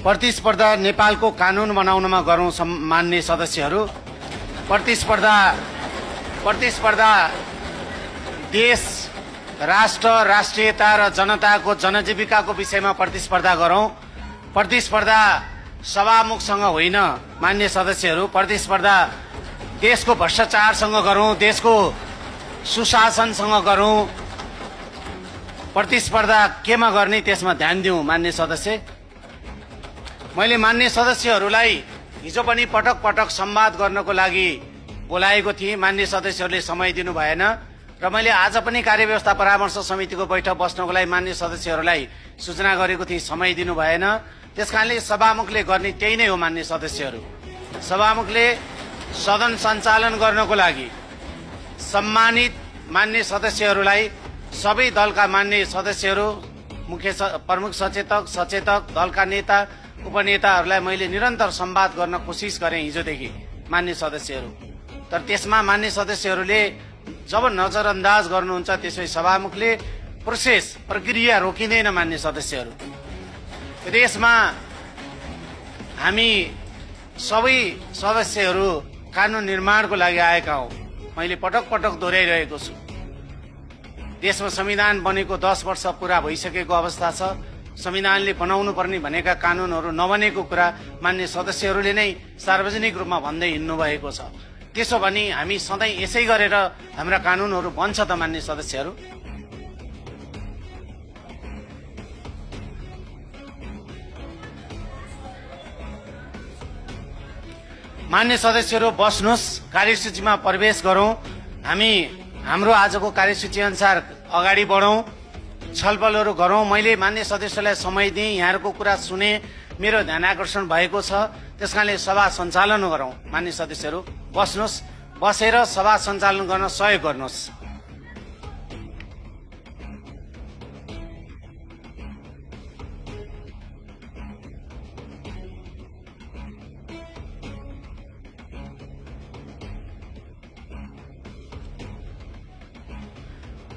प्रतिस्पर्धा नेपालको कानून बनाउनमा गरौं मान्य सदस्यहरू। प्रतिस्पर्धा देश, राष्ट्र, राष्ट्रियता र जनताको जनजीविकाको विषयमा प्रतिस्पर्धा गरौं। प्रतिस्पर्धा सभामुखसँग होइन मान्य सदस्यहरू। प्रतिस्पर्धा देशको भ्रष्टाचारसँग गरौं, देशको सुशासनसँग गरौं। प्रतिस्पर्धा केमा गर्ने त्यसमा ध्यान दिउँ मान्य सदस्य। मैले मान्य सदस्यहरूलाई हिजो पनि पटक पटक संवाद गर्नको लागि बोलाएको थिएँ। मान्य सदस्यहरूले समय दिनु भएन र मैले आज पनि कार्यव्यवस्था परामर्श समितिको बैठक बस्नको लागि मान्य सदस्यहरूलाई सूचना गरेको थिएँ, समय दिनु भएन। त्यसकारणले सभामुखले गर्ने त्यही नै हो मान्य सदस्यहरू। सभामुखले सदन सञ्चालन गर्नको लागि सम्मानित मान्य सदस्यहरूलाई, सबै दलका मान्य सदस्यहरू, प्रमुख सचेतक, दलका नेता, उपनेताहरूलाई मैले निरन्तर संवाद गर्न कोसिस गरेँ हिजोदेखि मान्य सदस्यहरू। तर त्यसमा मान्य सदस्यहरूले जब नजरअन्दाज गर्नुहुन्छ त्यसै सभामुखले प्रक्रिया रोकिँदैन मान्य सदस्यहरू। देशमा हामी सबै सदस्यहरू कानून निर्माणको लागि आएका हौं। मैले पटक पटक दोहोऱ्याइरहेको छु। देशमा संविधान बनेको 10 वर्ष पूरा भइसकेको अवस्था छ। संविधानले बनाउनु पर्ने भनेका कानूनहरू नबनेको कुरा मान्य सदस्यहरूले नै सार्वजनिक रूपमा भन्दै हिँड्नु भएको छ। त्यसो भने हामी सधैँ यसै गरेर हाम्रा कानूनहरू बन्छ त मान्य सदस्यहरू? मान्य सदस्यहरू बस्नुहोस्, कार्यसूचीमा प्रवेश गरौं। हामी हाम्रो आजको कार्यसूची अनुसार अगाडि बढौं, छलफलहरू गरौं। मैले मान्य सदस्यलाई समय दिएँ, यहाँहरूको कुरा सुने, मेरो ध्यान आकर्षण भएको छ। त्यसकारणले सभा सञ्चालन गरौं। मान्य सदस्यहरू बस्नुहोस्, बसेर सभा सञ्चालन गर्न सहयोग गर्नुहोस्।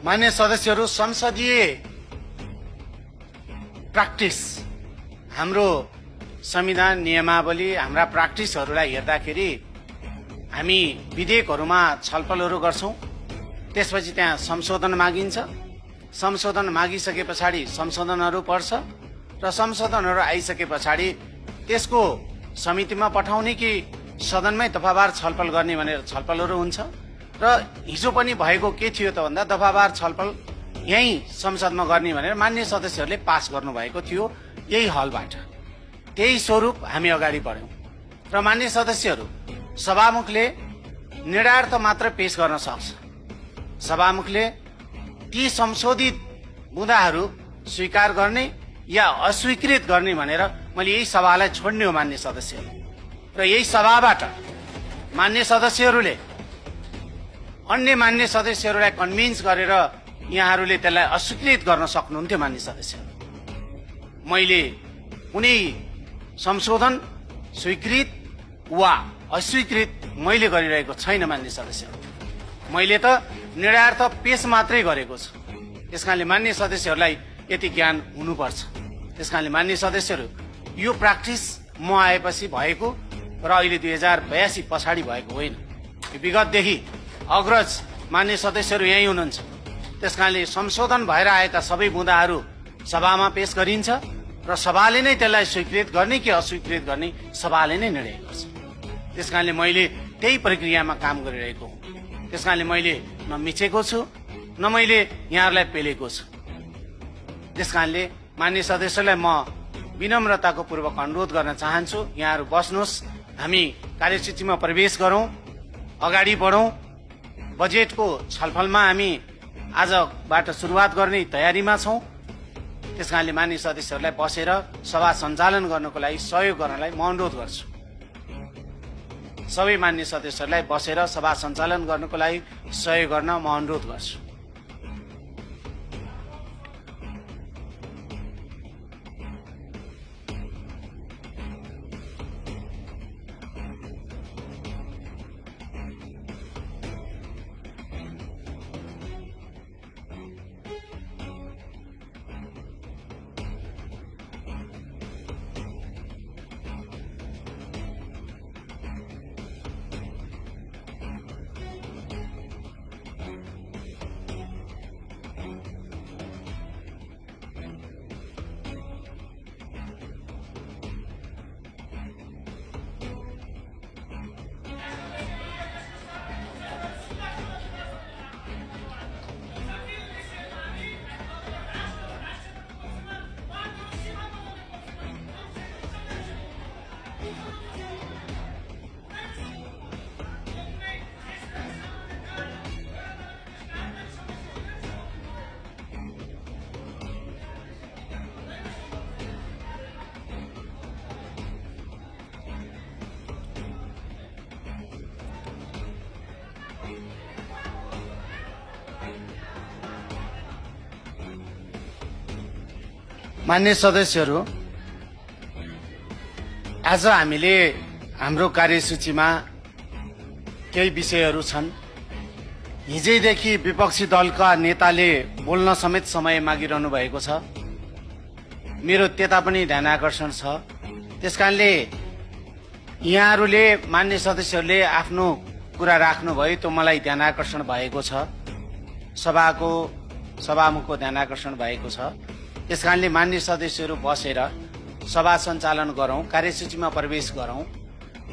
मान्य सदस्यहरू, संसदीय प्र्याक्टिस, हाम्रो संविधान नियमावली, हाम्रा प्र्याक्टिसहरूलाई हेर्दाखेरि हामी विधेयकहरूमा छलफलहरू गर्छौं। त्यसपछि त्यहाँ संशोधन मागिन्छ। संशोधन मागिसके पछाडि संशोधनहरू पर्छ र संशोधनहरू आइसके पछाडि त्यसको समितिमा पठाउने कि सदनमै दफावार छलफल गर्ने भनेर छलफलहरू हुन्छ। र हिजो पनि भएको के थियो त भन्दा दफावार छलफल यही संसदमा गर्ने भनेर मान्य सदस्यहरूले पास गर्नुभएको थियो यही हलबाट। त्यही स्वरूप हामी अगाडि बढ्यौं। र मान्य सदस्यहरू, सभामुखले निर्णयार्थ मात्र पेश गर्न सक्छ। सभामुखले ती संशोधित बुँदाहरू स्वीकार गर्ने या अस्वीकृत गर्ने भनेर मैले यही सभालाई छोड्ने हो मान्य सदस्यहरू। र यही सभाबाट मान्य सदस्यहरूले अन्य मान्य सदस्यहरूलाई कन्भिन्स गरेर यहाँहरूले त्यसलाई अस्वीकृत गर्न सक्नुहुन्थ्यो मान्य सदस्यहरू। मैले कुनै संशोधन स्वीकृत वा अस्वीकृत मैले गरिरहेको छैन मान्य सदस्यहरू। मैले त निर्णयार्थ पेश मात्रै गरेको छु। त्यसकारणले मान्य सदस्यहरूलाई यति ज्ञान हुनुपर्छ। त्यसकारणले मान्य सदस्यहरू, यो प्र्याक्टिस म आएपछि भएको र अहिले 2082 पछाडि भएको होइन। विगतदेखि अग्रज मान्य सदस्यहरू यही हुनुहुन्छ। त्यसकारणले संशोधन भएर आएका सबै बुँदाहरू सभामा पेश गरिन्छ र सभाले नै त्यसलाई स्वीकृत गर्ने कि अस्वीकृत गर्ने सभाले नै निर्णय गर्छ। त्यसकारणले मैले त्यही प्रक्रियामा काम गरिरहेको हुँ। त्यसकारणले मैले न मिचेको छु न मैले यहाँहरूलाई पेलेको छु। त्यसकारणले मान्य सदस्यलाई म विनम्रताको पूर्वक अनुरोध गर्न चाहन्छु, यहाँहरू बस्नुहोस्, हामी कार्यसूचीमा प्रवेश गरौं, अगाडि बढौं। बजेटको छलफलमा हामी आजबाट सुरुवात गर्ने तयारीमा छौं। त्यसकारणले मान्य सदस्यहरूलाई बसेर सभा सञ्चालन गर्नको लागि सहयोग गर्नलाई म अनुरोध गर्छु। सबै मान्य सदस्यहरूलाई बसेर सभा सञ्चालन गर्नको लागि सहयोग गर्न म अनुरोध गर्छु। मान्य सदस्यहरू, आज हामीले हाम्रो कार्यसूचीमा केही विषयहरू छन्। हिजैदेखि विपक्षी दलका नेताले बोल्न समेत समय मागिरहनु भएको छ। मेरो त्यता पनि ध्यान आकर्षण छ। त्यसकारणले यहाँहरूले मान्य सदस्यहरूले आफ्नो कुरा राख्नुभयो, त्यो मलाई ध्यान आकर्षण भएको छ। सभामुखको ध्यान आकर्षण भएको छ। त्यसकारणले मान्य सदस्यहरू बसेर सभा सञ्चालन गरौँ, कार्यसूचीमा प्रवेश गरौँ।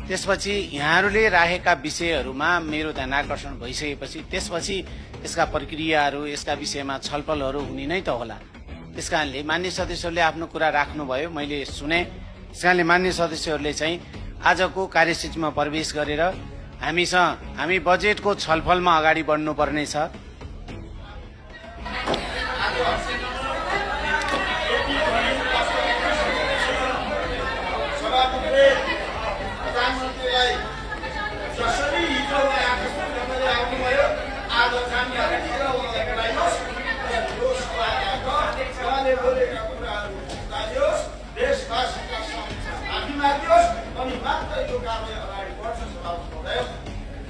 त्यसपछि यहाँहरूले राखेका विषयहरूमा मेरो ध्यान आकर्षण भइसकेपछि त्यसपछि यसका प्रक्रियाहरू, यसका विषयमा छलफलहरू हुने नै त होला। त्यसकारणले मान्य सदस्यहरूले आफ्नो कुरा राख्नुभयो, मैले सुने। त्यसकारणले मान्य सदस्यहरूले चाहिँ आजको कार्यसूचीमा प्रवेश गरेर हामी बजेटको छलफलमा अगाडि बढ्नुपर्नेछ।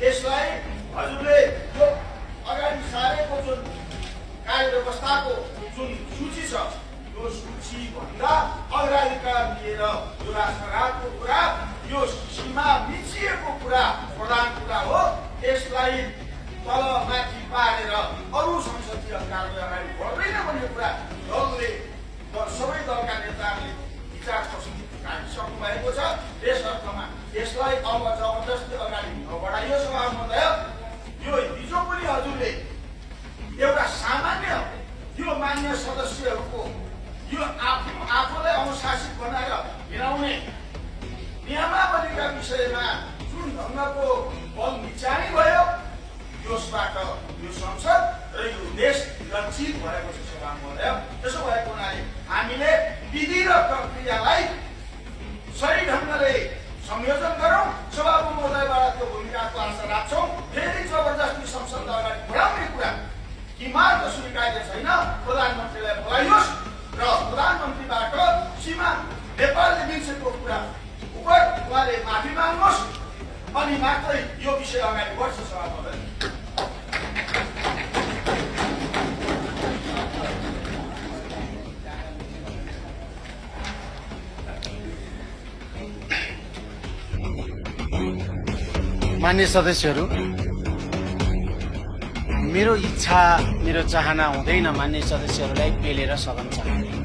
यसलाई हजुरले यो अगाडि सारेको जुन कार्यव्यवस्थाको जुन सूची छ, यो सूची भन्दा अग्राधिकार लिएर यो राष्ट्रघातको कुरा, यो सीमा मिचिएको कुरा प्रधान कुरा हो। यसलाई तल माथि पारेर अरू संसदीय कार्यले अगाडि बढ्दैन भन्ने कुरा दलले, सबै दलका नेताहरूले विचार प्रस्तुत गरिसक्नु भएको छ। यस अर्थमा यसलाई अब जबरजस्ती अगाडि नबढाइयो। सभामुखज्यू, यो हिजो पनि हजुरले एउटा सामान्य यो मान्य सदस्यहरूको यो आफूलाई अनुशासित बनाएर हिँडाउने नियमावलीका विषयमा जुन ढङ्गको बल निचानी भयो, यसबाट यो संसद र यो देश लज्जित भएको छ। सभामुखज्यू, त्यसो भएको हुनाले हामीले विधि र प्रक्रियालाई सही ढङ्गले संयोजन गरौँ। सभामुख महोदयबाट त्यो भूमिकाको आशा राख्छौँ। फेरि जबरजस्ती संसदलाई अगाडि बढाउने कुरा कि मार्ग स्वीकार्य छैन। प्रधानमन्त्रीलाई बोलाइयोस् र प्रधानमन्त्रीबाट सीमा नेपालले बिर्सेको कुरा उपर उहाँले माफी माग्नुहोस्, अनि मात्रै यो विषय अगाडि बढ्छ। सभामुख मान्य सदस्यहरू, मेरो इच्छा, मेरो चाहना हुँदैन मान्य सदस्यहरूलाई पेलेर सदन चलाउने।